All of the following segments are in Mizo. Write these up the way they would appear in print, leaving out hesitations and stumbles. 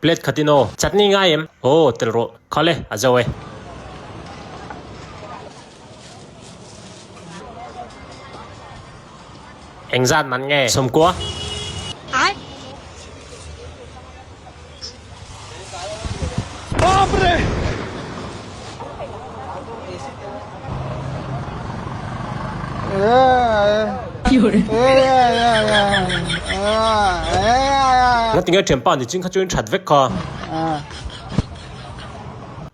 Plate khatin aw. Chutney ngai em? Aw, tel rawh. Khale, a zo e. Engzat man nge? Sawmkua. Ngatinge thianpa ni ching kha chu in that vek kha.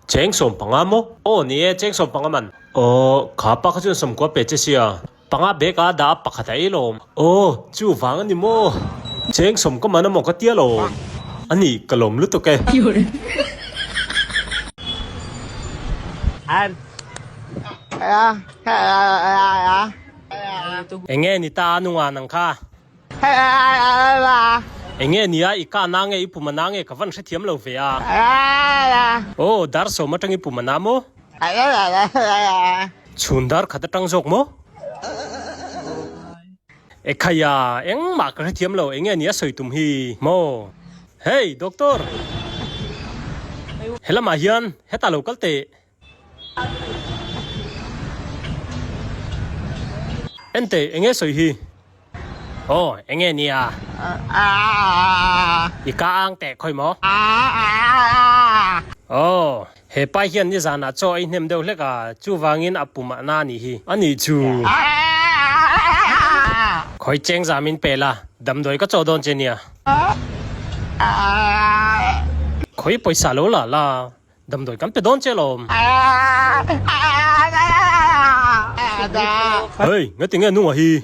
Cheng 15 maw? Aw ni e, cheng 15 man. Aw, kha pa kha chuan 90 pe che sia. Panga bag a dah a pakhat a ei lawm. Aw, chu vang a ni maw? Cheng sawm ka man a maw ka tia lawm. A ni, ka lawm lutuk e. Enge ni ta a nunga nang kha? Enge nia i ka na nge i pum a na nge ka van hrethiam lo ve a. Aw, dar sawm atang i pum a na maw? Chhun dar khat atang zawk maw? Ekhaya, engmah ka hrethiam lo, enge nia sawi tum hi maw? Hey, doctor! Helamah hian hetah lo kal teh. Enteh, enge sawi hi? Aw, enge nia? I ka ang teh khawi maw? Aw, he pa hian nizanah chaw ei hnem deuh hlek a, chuvangin a pum ah na anih hi. Anih chu. Khawi cheng zam in pe la, damdawi ka chaw dawn che nia. Khawi pawisa lo la la, Damdawi kan pe dawn che lawm. Hei, ngati nge nunga hi?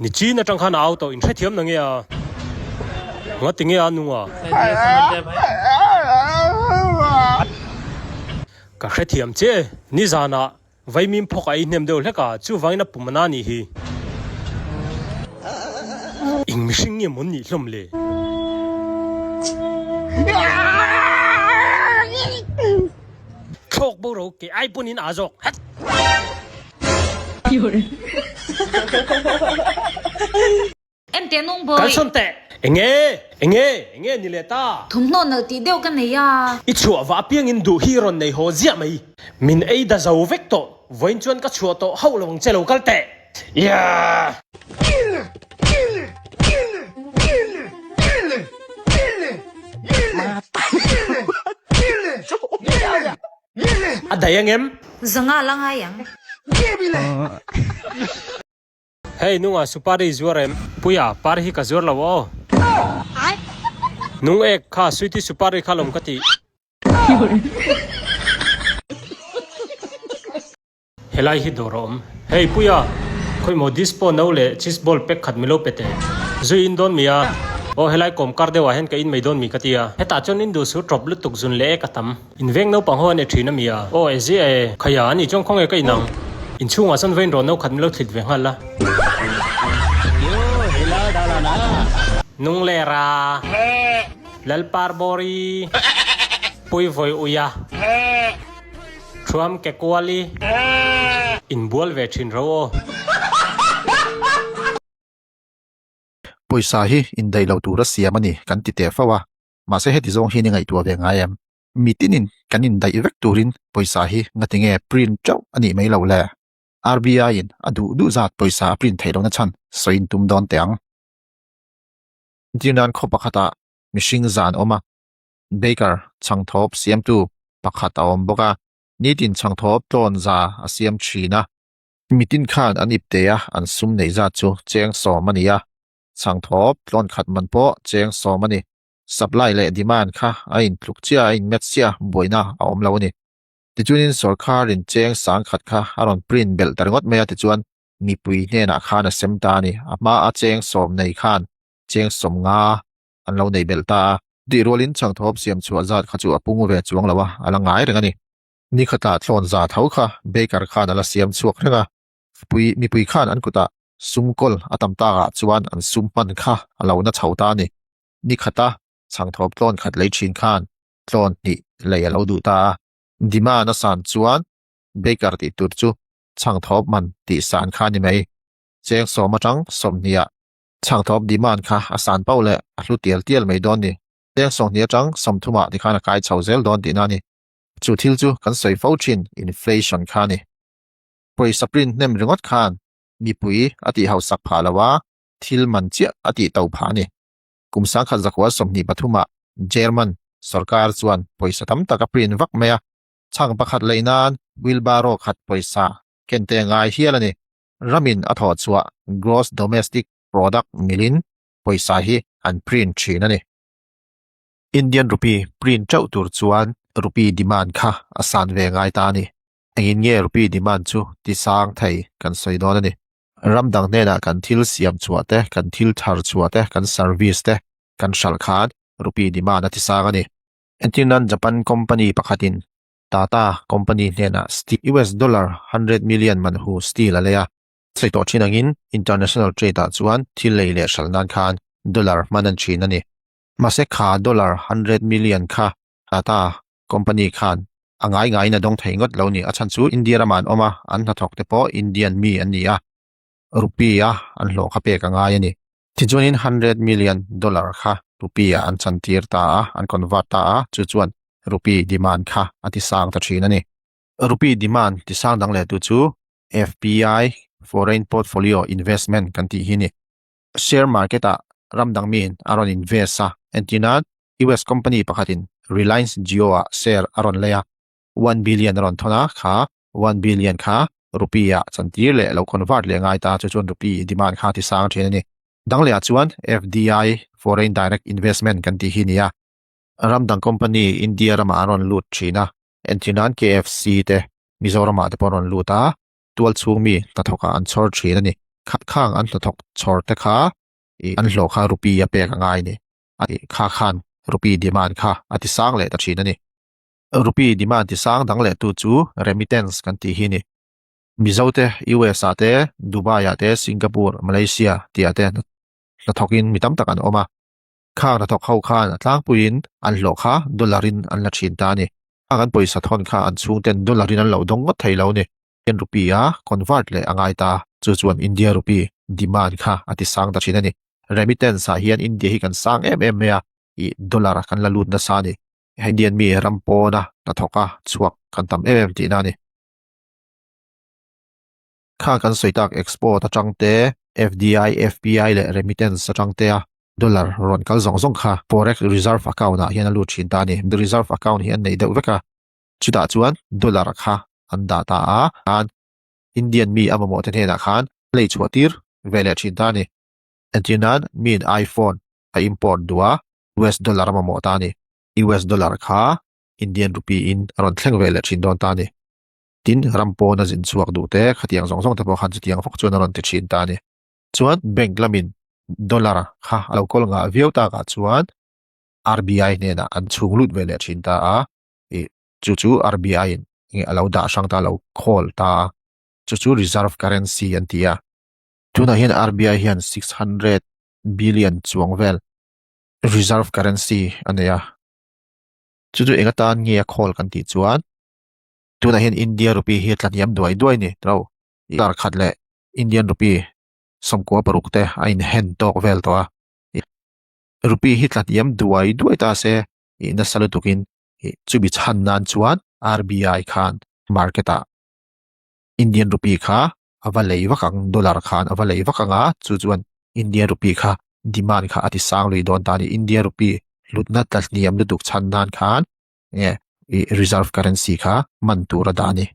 Ni chin atang khan a au tawh, in hrethiam na nge a? Ngati nge a nunga? Ka hrethiam che, nizanah Vaimim phawk a ei hnem deuh hlek a, chuvangin a pum a na nih hi. Eng mihring nge mawn nih hlawm le? Thlawk bo ro ke ai pawn in aa zawk. Hat! Ente nung bawi. Kalsawn teh! Enge? Enge? Enge ni leh ta? Thawmhnaw nalh tih deuh ka nei a. I chhuah vah apiangin duh hi rawn nei haw ziah mai. Min ei da zo vek tawh. Vawiin chuan ka chhuah tawh hauh lo ang che lo kal teh. Yeah! A daih angem? Zanga la ngai ang. Hei nunga supari zuar em? Puia, par hi ka zuar lo aw. Nung ek kha sweety supari kha lawm ka ti. Helai hi dawr a awm. Hei Puia, khawimaw dispo no leh cheese ball pack khat milo pe teh. Zui in dawn mi a? Aw helai kawm kar deuhah hian ka in mai dawn mi ka ti a. Hetah chuan in duh su tawp lutuk zun leh ek a tam. In veng naupang ho an e thin a mi a? Aw e ziah e, khaia a nih chuan khawnge ka inang? Inchhungah chuan vawiin rawn no khat min lo thlit ve nghal la. Nunglera, Lalparbawri, Puivawi Uia, Thuam Kekuali, Inbual ve thin ro aw. Pawisa hi indaih lo tura siam a ni kan ti teh fo a, Mahse heti zawng hian i ngaihtuah ve ngai em? Mitinin kan indaih vek turin pawisa hi ngatinge print teuh a nih mai loh le? RBI in a duh duh zat pawisa a print theih lohna chhan sawi in tum dawn teh ang. Entirnan khaw pakhatah mihring zan awm a, baker chhangthawp siamtu pakhat a awm bawk a, nitin chhangthawp tlawn za a siam thin a. Mitin khan an ipte a, an sum neih zat chu cheng 10 a ni a, Chhangthawp tlawn khat man pawh cheng 10 a ni. Supply leh demand kha a intluk chiah, a inmatch chiah, buaina a awm lo a ni. Tichuanin sawrkharin cheng 10,000 kha a rawn print belh ta ringawt mai a, tichuan mipui hnenah khan a sem ta a ni. A hma a cheng 10 nei khan cheng 50 an lo nei belh ta a. Tih rualin chhangthawp siam chhuah zat kha chu a pung ve chuang lo a, a la ngai reng a ni. Ni khatah tlawn za tho kha baker khan a la siam chhuak reng a, mipui khan an kutah Sum kawl a tam takah chuan an sum hman kha a lo na chho ta a ni. Ni khata chhangthawp tlawn khat lei thin khan tlawn hnih lei a lo duh ta a. Demand a san chuan baker tih tur chu chhangthawp man tih san kha a ni mai. Cheng 10 atang 20 ah chhangthawp demand kha a san pauh leh a hlu tial tial mai dawn ni. Cheng 20 atang 30 ah tikhan a kai chho zel dawn tihna a ni. Chu thil chu kan sawi fo thin inflation kha a ni. Pawisa print hnem ringawt khan mipui a tih hausak phah lo a, thil man chiah a tih to phah a ni. Kum sangkhat zakua 23 ah German sorkar chuan pawisa tam tak a print vak mai a, chhang pakhat lei nan wheelbarrow khat pawisa ken te ngai hial a ni. Ramin a thawh chhuah gross domestic product milin pawisa hi an print thin a ni. Indian rupee print teuh tur chuan rupee demand kha a san ve ngai ta a ni. Engin nge rupee demand chu ti sang thei kan sawi dawn a ni. Ram dang hnenah kan thil siam chhuah te, kan thil thar chhuah te, kan service te kan hralh khan rupee demand a ti sang a ni. Entirnan Japan company pakhatin Tata company hnenah steel US dollar 100 million man hu steel a lei a, Sawi tawh thin angin international trade ah chuan thil lei leh hralh nan khan dollar hman an thin a ni. Mahse kha dollar 100 million kha Tata company khan a ngai ngaiin a dawng thei ngawt lo ni. A chhan chu India ramah an awm a, an hnathawk te pawh Indian mi an ni a, rupee a an hlawh kha pek a ngai a ni. Tichuanin 100 million dollar kha rupee ah an chantir ta a, an convert ta a, chu chuan rupee demand kha a ti sang ta thin a ni. Rupee demand ti sang dang leh tu chu FPI, Foreign Portfolio Investment, kan tih hi a ni. Share market ah ram dang miin a rawn invest a, entirnan US company pakhatin Reliance Jio ah share a rawn lei a, 1 billion a rawn thawn a, kha 1 billion kha rupee ah chantir leh lo convert leh ngai ta, chu chuan rupee demand kha a ti sang thin a ni. Dang leh ah chuan FDI, Foreign Direct Investment, kan tih hi a ni a, ram dang company India ramah an rawn lut thin a, Entirnan KFC te Mizoramah te pawh an rawn lut a, tual chhung mi hnathawkah an chhawr thin a ni. Khang an hnathawk chhawr te kha ih an hlawh kha rupee a pek a ngai a ni. A ih kha khan rupee demand kha a ti sang leh ta thin a ni. Rupee demand ti sang dang leh tu chu remittance kan tih hi a ni. Mizo te US ah te, Dubai ah te, Singapore, Malaysia tih ah te hnathawkin mi tam tak an awm a. Khang hnathawk ho khan a tlangpuiin an hlawh kha dollar in an la thin ta a ni. Khang an pawisa thawn kha an chhungten dollar in an lo dawng ngawt thei lo a ni. Indian rupee a convert leh a ngai ta. Chu chuan India rupee demand kha a ti sang ta thin a ni. Remittance ah hian India hi kan sang em em mai a, ih dollar kan la lut nasa a ni. Indian mi ram pawna hnathawk a chhuak kan tam em em tihna a ni. Kha kan sawi tak export atang te, FDI, FPI leh remittance atang te a dollar rawn kal zawng zawng kha forex reserve account ah hian a lut thin ta a ni. Reserve account hi an nei deuh vek a, chutah chuan dollar kha an dah ta a, khan Indian mi a mamawh te hnenah khan lei chhuah tir ve leh thin ta a ni. Entir nan miin iPhone a import duh a, US dollar a mamawh ta a ni. US dollar kha Indian rupee in a rawn thleng ve leh thin dawn ta a ni. Tin, ram pawn a zin chhuak duh te, khatiang zawng zawng te pawh khan chutiang vak chuan a rawn ti thin ta a ni. Chuan bank lamin dollar kha a lo kawl ngah viau takah chuan RBI hnenah an chhung lut ve leh thin ta a, ih chu chu RBI in enge a lo dah hrang ta, a lo call ta a, chu chu reserve currency an ti a. Tunah hian RBI hian 600 billion chuang vel reserve currency a nei a, chu chu eng atan nge a call kan tih chuan Tunah hian India rupee hi a tla hniam duai duai ni ro. Dar khat leh Indian rupee 96 te a inhen tawk vel tawh a. Rupee hi tla hniam duai duai ta se ih nasa lutukin ih chumi chhan nan chuan RBI khan market ah Indian rupee kha a va lei vak ang, dollar khan a va lei vak ang a, chu chuan Indian rupee kha demand kha a ti sang lui dawn ta a ni. India rupee hlutna tla hniam lutuk chhan nan khan nge i reserve currency kha man tur a dah a ni.